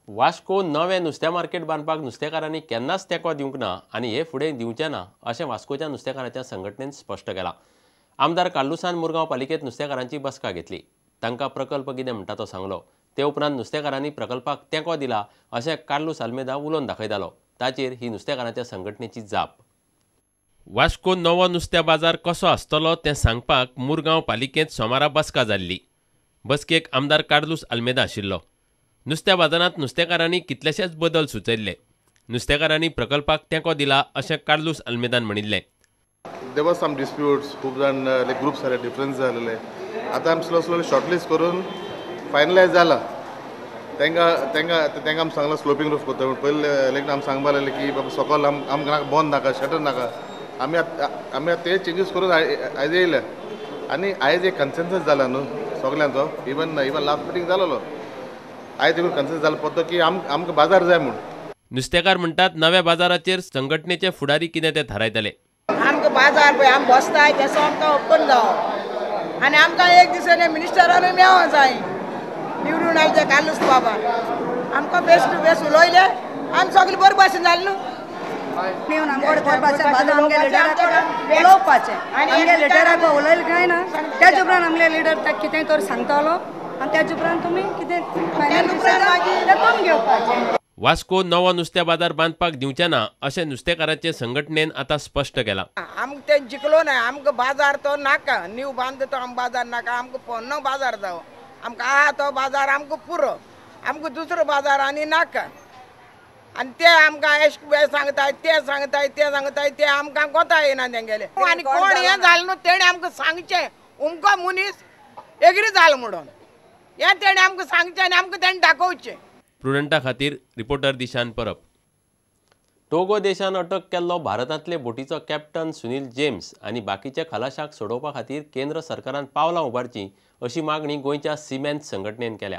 वास्को नवें नुस्त्या मार्केट बांदपाक नुस्तेकारांनी केन्नाच तेंको दिवंक ना आनी हे फुडें दिवचें ना अशें वास्कोच्या नुस्तेकारांच्या संघटनेन स्पश्ट केलां. आमदार कार्लुसान मुरगांव पालिकेंत नुस्तेकारांची बसका घेतली. तांकां प्रकल्प कितें म्हणटा तो सांगलो. ते उपरांत नुस्तेकारांनी प्रकल्पाक तेंको दिला अशें कार्लूस आल्मेदा उलोवन दाखयतालो. ताचेर ही नुस्तेकारांच्या संघटनेची जाप. वास्को नवो नुस्त्या बाजार कसो आसतलो तें सांगपाक मुरगांव पालिकेंत सोमारा बसका जाल्ली. बसकेक आमदार कार्लूस आल्मेदा आशिल्लो. नुस्त्या बाजारांत नुस्तेकारांनी कितलेशेच बदल सुचयल्ले. नुस्तेकारांनी प्रकल्पाक तेंको दिला अशें कार्लूस आल्मेदान म्हणिल्लें. There were some disputes, खूब जाण लायक ग्रुप्स जाले, डिफरन्स जालेले. आतां आमी स्लो स्लोली शॉर्टलिस्ट करून फायनलायज जाला. तांकां तांकां तांकां आमी सांगलां स्लोपींग रूफ करता. पयलीं लायक आमी सांगपा लागले की बाबा सकयल आमकां बंद नाका, शटर नाका. आमी आमी आतां ते चेंजीस करून आयज येयले आनी आयज एक कन्सेन्सस जाला न्हू सगल्यांचो. इवन इवन लास्ट मिटींग जालोलो आयज देखून कन्सेन्सस जाला पत्तो की आमकां बाजार जाय म्हूण. नुस्तेकार म्हणटात नव्या बाजाराचेर संघटनेचे फुडारी कितें ते थारायतले. आमकां बाजार पळय आमी बसताय तेसो आमकां ओपन जावो आनी आमकां एक दिसांनी मिनिस्टरानूय मेळों जाय. निवडून आयले कार्लूस बाबा आमकां बेस्ट टू बेस्ट उलयले आमी सगळें बरें भाशेन जालें न्हू. उलोवपाचें आमगे लिडराक उलयलें काय ना त्याच उपरांत आमगे लिडर ताका कितें तर सांगतलो आनी त्याच उपरांत तुमी कितें करून घेवपाचें. वास्को नवो नुस्त्या बाजार बांदपाक दिवचे ना अशें नुस्तेकारांचे संघटनेन आतां स्पश्ट केलां. आमकां तें जिखलो ना, आमकां बाजार तो नाका, न्यू बांदता तो आमकां बाजार नाका, आमकां पोन्नो बाजार जावो, आमकां आहा तो बाजार आमकां पुरो, आमकां दुसरो बाजार आनी नाका. आनी ते आमकां एश सांगताय ते सांगताय ते सांगताय ते आमकां कोता येना तेंगेले. आनी कोण हें जालें न्हू तेणें आमकां सांगचें उमको मनीस एग्री जालो म्हणून हें तेणें आमकां सांगचें आनी आमकां तेणें दाखोवचें. प्रुडंटा खातीर रिपोर्टर दिशान परब. टोगो देशान अटक केल्लो भारतांतले बोटीचो कॅप्टन सुनील जेम्स आनी बाकीच्या खलाशाक सोडोवपा खातीर केंद्र सरकारान पावलां उबारचीं अशी मागणी गोंयच्या सिमेंत संघटनेन केल्या.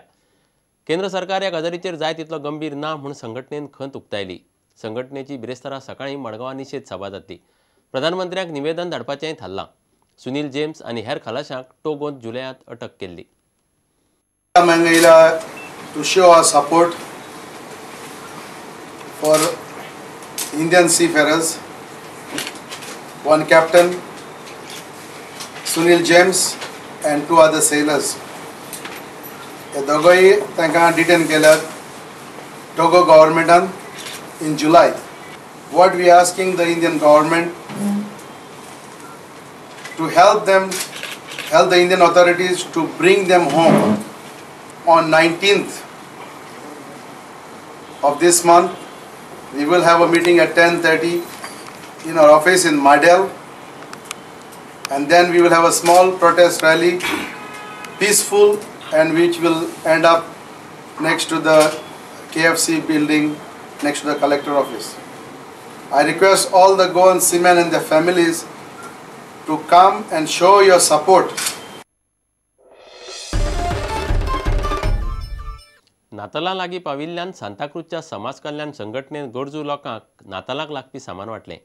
केंद्र सरकार ह्या गजालीचेर जाय तितलो गंभीर ना म्हूण संघटनेन खंत उक्तायली. संघटनेची बिरेस्तारा सकाळीं मडगांवां निशेध सभा जातली. प्रधानमंत्र्यांक निवेदन धाडपाचेंय थारलां. सुनील जेम्स आनी हेर खलाशांक टोगोंत जुलयांत अटक केल्ली. To show our support for Indian seafarers, one captain, Sunil James, and two other sailors. हे दोगोय तांकां डिटेन केल्यात Togo गव्हर्मेंटान in July. What we asking the Indian government to help them, help the Indian authorities to bring them home on 19th of this month. We will have a meeting at 10:30 in our office in Mardel, and then we will have a small protest rally, peaceful, and which will end up next to the KFC building, next to the collector office. I request all the Goan seamen and their families to come and show your support. नातालां लागीं पाविल्ल्यान सांताक्रूजच्या समाज कल्याण संघटनेन गरजू लोकांक नातालाक लागपी सामान वांटलें.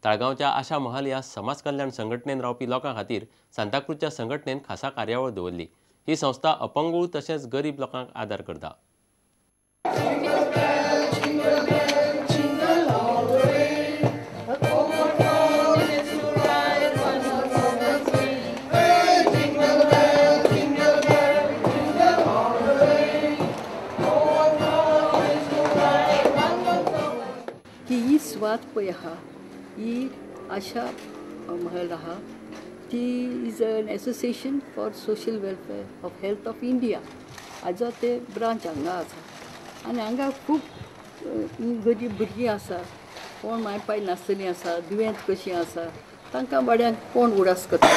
ताळगांवच्या आशा महल ह्या समाज कल्याण संघटनेन रावपी लोकां खातीर सांताक्रूजच्या संघटनेन खासा कार्यावळ दवरली. ही संस्था अपंगूळ तशेंच गरीब लोकांक आदार करता. सुवात पळय आहा ही आशा महल आहा, ती is an association for social welfare of health of India हाजो ते ब्रांच हांगा आसा. आनी हांगा खूब गरीब भुरगीं आसा, कोण माय पाय नासतलीं आसा, दुयेंत कशीं आसा, तांकां बड्यांक कोण उडास करता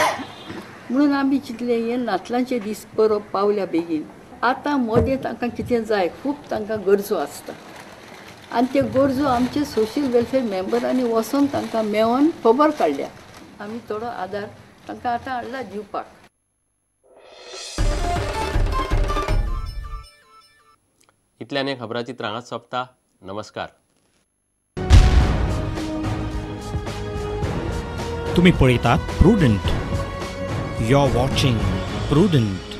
म्हणून आमी चिंतलें हे नातलांचे दीस परब पावल्या बेगीन, आतां मदें तांकां कितें जाय, खूब तांकां गरजो आसता आनी त्यो गरजो आमचे सोशल वेलफेअर मेंबरांनी वचोन तांकां मेळोन खबर काडल्या. आमी थोडो आदार तांकां आतां हाडला दिवपाक. इतल्यान हें खबराचित्र हांगाच सोंपता. नमस्कार. तुम्ही पळयतात Prudent. You are watching Prudent.